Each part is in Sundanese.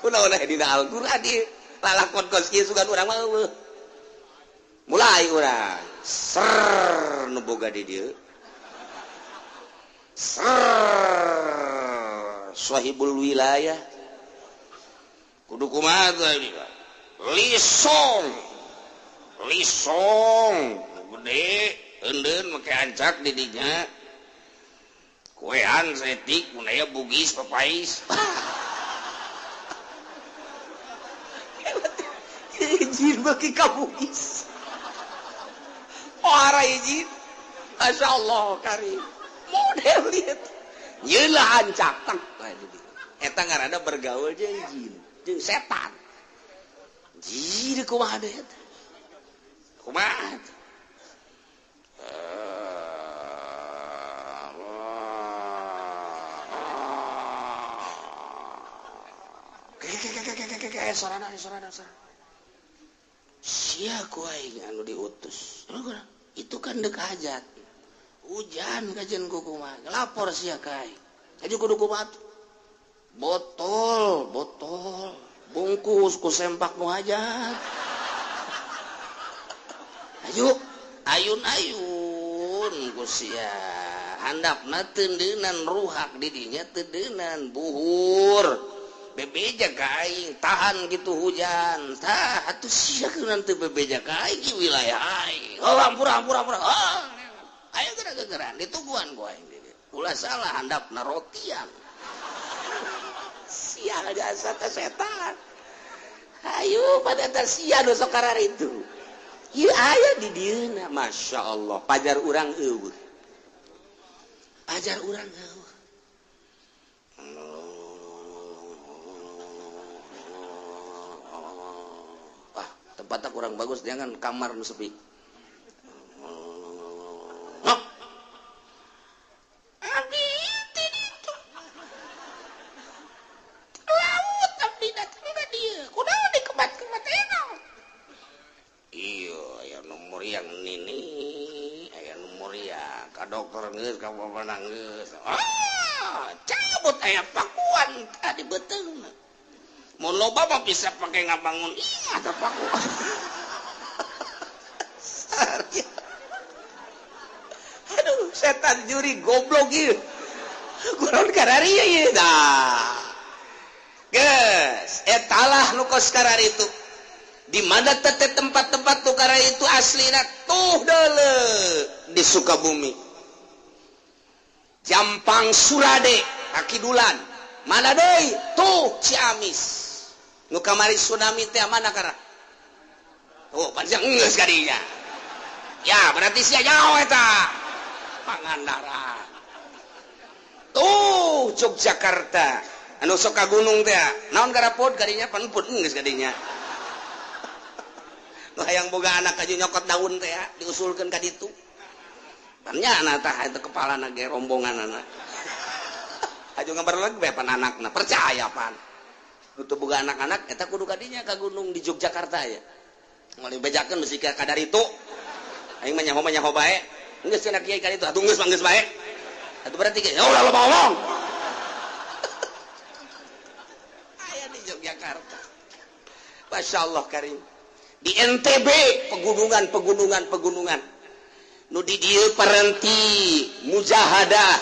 Kunaon aya dina Al-Qur'an ieu? Lalakon kos kieu sugan urang mah eueuh. Mulai urang ser nu boga di dieu. Ser sahibul wilayah. Kudu kumaha teh ini? Lisong. Lisong gede eundeun make ancak di dinya. Kuean setik mun aya Bugis papais. Izin bagi ka Bugis. Ora izin. Masya Allah karim. Model lihat. Nyelah ancak tang. Eta ngaranna bergaul jeung jin, jeung setan. Jin kumaha deui eta? Kumaha? Sorana sorana sorana. Sia ku aing anu diutus. Itu kan dek hajat. Hujan kajian ku kumaha. Lapor sia ka aing. Aju kudu kumaha? Botol, botol, bungkus ku sempak nu hajat. Ayo, ayun-ayun ku sia. Handapna teundeunan ruhak di dinya teundeunan buhur. Bebeja ka aing tahan gitu hujan. Tah atuh sia kunaon teu bebeja ka aing di wilayah aing. Oh ampura ampura ampura. Oh, ayo geura-geuraan ditungguan ku aing di dieu. Ulah salah handapna rotian. Sia jasa teh setan. Ayo pada eta sia nu sok kararitu. Ieu aya di dieuna Masya Allah pajar urang eueuh. Pajar urang eueuh. Ah, tempatnya kurang bagus, jangan kamar nu sepi. Hah? Abdi teh ditu. Laut abdi datang ka dieu. Kunaon dikebat-kebat naon? Iya, aya nu muriang nini, aya nu muriang ka dokter geus ka bapak geus. Ah, cabut aya pakuan tadi beuteungna. Mun loba mah bisa pake ngabangun imah teh pakuan. Aduh, setan juri goblok ieu. Kunaon kararieu ieu tah. Geus, etalah nu kos kararitu. Di mana teh tempat-tempat nu kararitu aslina tuh deuleu di Sukabumi. Jampang Surade, Kakidulan. Mana deui? Tuh Ciamis. Nu kamari tsunami teh mana kara? Tuh, panjang geus ka dinya. Ya, berarti sia jauh eta. Pangandaran. Tuh Yogyakarta. Anu sok ka gunung teh. Naon garapod kadinya pan pun geus kadinya. Nu hayang boga anak aja nyokot daun teh diusulkeun ka ditu. Pan nya anak tah eta kepalana ge rombonganana. Aju ngabar lagi bae pan anakna percaya pan. Nu teu boga anak-anak eta kudu kadinya ka gunung di Yogyakarta ya. Moal dibejakeun bisi ka kadaritu. Aing mah nyaho bae. Geus cenah kiai ka ditu atuh geus mah geus bae. Atuh berarti ge ulah loba ngomong. Aya di Yogyakarta. Masya Allah karim. Di NTB pegunungan pegunungan pegunungan. Nu di dieu parenti mujahadah,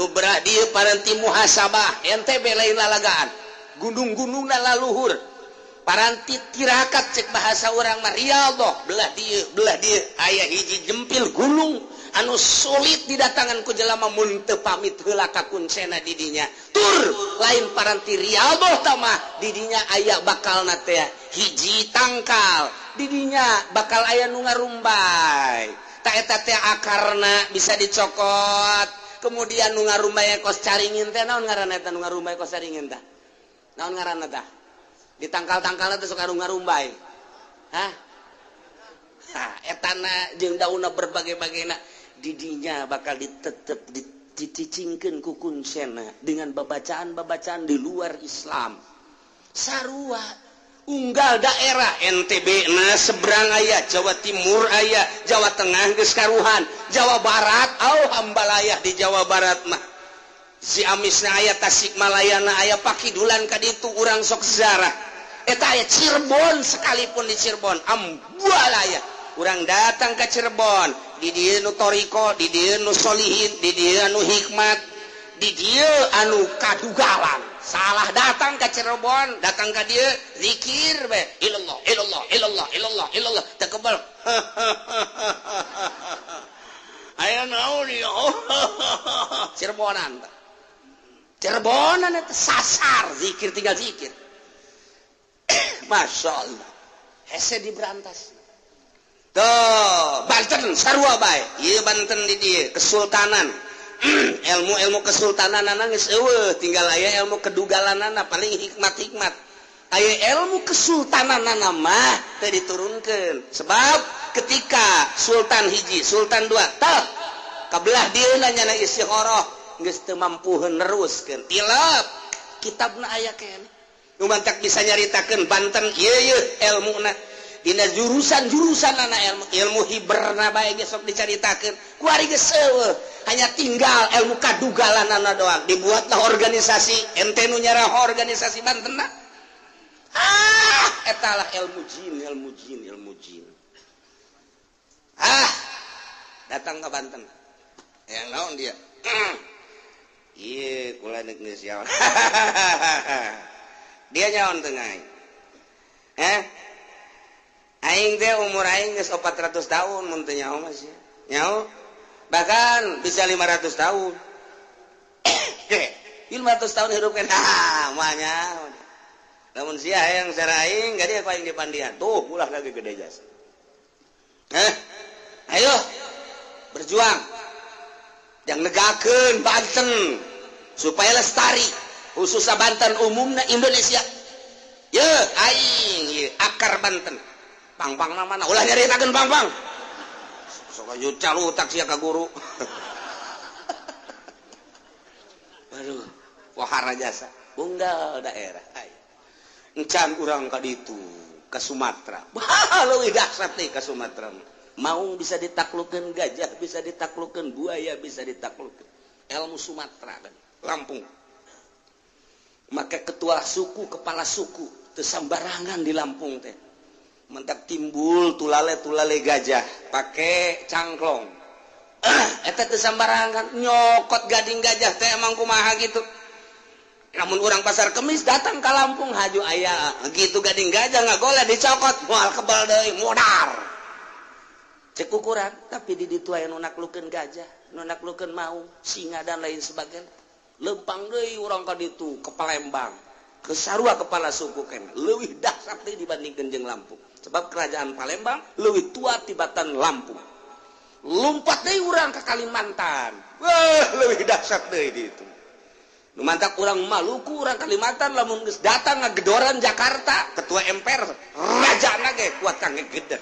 nu belah dieu parenti muhasabah. NTB lain lalagaan. Gunung-gunungna laluhur. Paranti tirakat cek bahasa urang mah riyadhah, belah dieu aya hiji jempil gunung anu sulit didatangan ku jelema mun teu pamit heula ka kuncena di dinya. Tur lain paranti riyadhah tah mah di dinya aya bakalna teh hiji tangkal, di dinya bakal aya nu ngarumbay. Ta eta teh akarna bisa dicokot. Kemudian nu ngarumbay kos caringin teh naon ngaranna eta nu ngarumbay kos caringin tah? Naon ngaranna tah? Di tangkal-tangkalna teh sok ngarumbay. Hah? Hah, etana jeung daunna berbagai-bagaina di dinya bakal ditetep dicicingkeun ku kuncena dengan babacaan-babacaan di luar Islam. Sarua unggal daerah NTB na seberang aya, Jawa Timur aya, Jawa Tengah geus karuhan, Jawa Barat au hambalayah di Jawa Barat mah. Ciamisna aya, Tasikmalayana aya, Pakidulan ka ditu urang sok ziarah eta aya. Cirebon sekalipun, di Cirebon ambualaya, urang datang ke Cirebon, di dieu nu toriko, di dieu nu solihin, di dieu nu hikmat, di dieu anu kadugalan. Salah datang ke Cirebon, datang ke dieu zikir be, ilallah, ilallah, ilallah, ilallah, ilallah, teu kebal. Aya naon ieu? Cirebonan, Cirebonan eta sasar zikir, tinggal zikir. Masya Allah, hese diberantas. Tuh Banten sarua bae ieu. Banten di dieu kesultanan, ilmu-ilmu kesultanan geus eueuh, tinggal aya ilmu kedugalanana, paling hikmat-hikmat aya. Ilmu kesultanan mah teu diturunkeun, sebab ketika sultan hiji, sultan dua, tah kabelah dieuna nyana istikharah, geus teu mampu neruskeun, tilap kitabna aya keneh. Nu mantak bisa nyaritakeun Banten ieu ieu ilmuna dina jurusan-jurusan anak, ilmu ilmu hiberna bae ge sok dicaritakeun. Kuari geus eueuh, hanya tinggal ilmu kadugalanana doang. Dibuatlah organisasi, ente nu nyarah organisasi Banten. Ah, etalah ilmu jin, ilmu jin, ilmu jin. Ah, datang ke Banten yang naon dia? Iya, kula geus nyaon. Dia nyaon tengah, eh, aing teh umur aing geus 400 tahun, mun teu nyaho mah sia. Nyaho bahkan bisa 500 tahun. 500 tahun hidup kan, ah, moal nyaho. Lamun sia hayang secara aing, gak dia aing dipandian. Tuh, ulah lagi gede jasa. Eh, ayo berjuang yang negakeun Banten supaya lestari, khususnya Banten, umumnya Indonesia. Ye, aing ye, akar Banten. Pang-pang mana ulah nyaritakeun pang-pang. Sok aju calutak sia ka guru. Aduh, wahara jasa. Unggal daerah. Ayo. Encan urang ka ditu, ke Sumatera. Wah, leuwih dahsyat nih ke Sumatera. Maung bisa ditaklukkan, gajah bisa ditaklukkan, buaya bisa ditaklukkan. Ilmu Sumatera kan, Lampung. Maka ketua suku, kepala suku, teu sambarangan di Lampung teh. Mentak timbul tulale tulale gajah pakai cangklong. Eta teu sambarangan nyokot gading gajah teh, emang kumaha gitu. Namun orang Pasar Kemis datang ke Lampung, haju aya gitu gading gajah nggak boleh dicokot, moal kebal deui, modar cek ukuran. Tapi di ditu aya nu naklukeun gajah, nu naklukeun maung, singa, dan lain sebagainya. Lempang deui urang ka ditu ke Palembang, ke sarua kepala suku kan leuwih dahsyat deui dibandingkeun jeung Lampung, sebab kerajaan Palembang leuwih tua tibatan Lampung. Lompat deui urang ke Kalimantan, wah, leuwih dahsyat deui di itu. Nu mantak urang Maluku, urang Kalimantan, lamun geus datang ngagedoran Jakarta, ketua MPR, raja ge kuat kang ngegeder,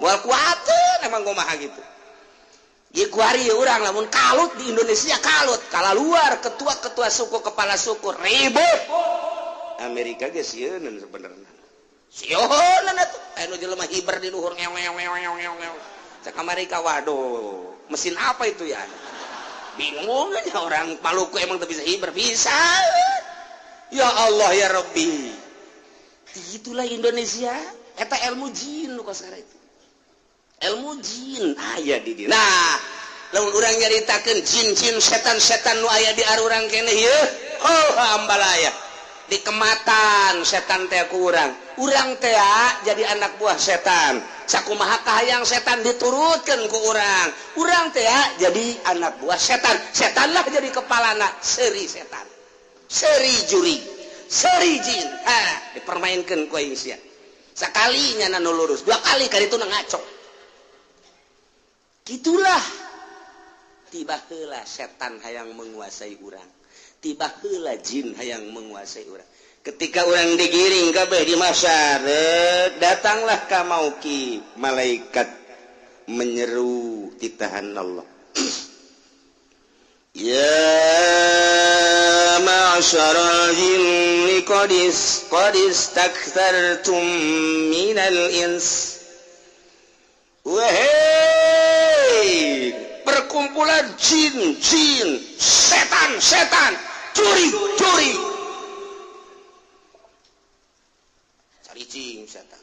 moal kuateun. Emang kumaha gitu. Ieu kuari urang lamun kalut di Indonesia, kalut kala luar, ketua-ketua suku, kepala suku ribut. Amerika ge sieun sebenarnya, sieun atuh aya nu jelema hiber di luhur, ngew ngew ngew ngew ngew ngew. Cek Amerika, "Waduh, mesin apa itu ya?" Bingung aja orang Maluku, emang tuh bisa hiber, bisa. Ya Allah ya Rabbi, itulah Indonesia. Eta ilmu jin nu kosara itu, ilmu jin aya di dieu. Nah, lamun urang nyaritakeun jin-jin, setan-setan nu aya di arurang keneh ieu, oh, ambalaya di kematan setan teh ku urang. Urang teh jadi anak buah setan, sakumaha kahayang setan diturutkeun ku urang. Urang teh jadi anak buah setan, setanlah jadi kepalana. Seri setan, seri juri, seri jin. Ha, dipermainkan ku aing sia. Sekalinya nu lurus, dua kali kali itu ngaco. Gitulah, tiba heula setan hayang menguasai urang, tiba heula jin hayang menguasai urang. Ketika orang digiring kabeh di masyarakat, datanglah ka mauki malaikat menyeru titahan Allah, "Ya ma'syaral jinni qad istakthartum minal ins." Wahai perkumpulan jin-jin, Setan, setan, curi, curi. Caricing setan.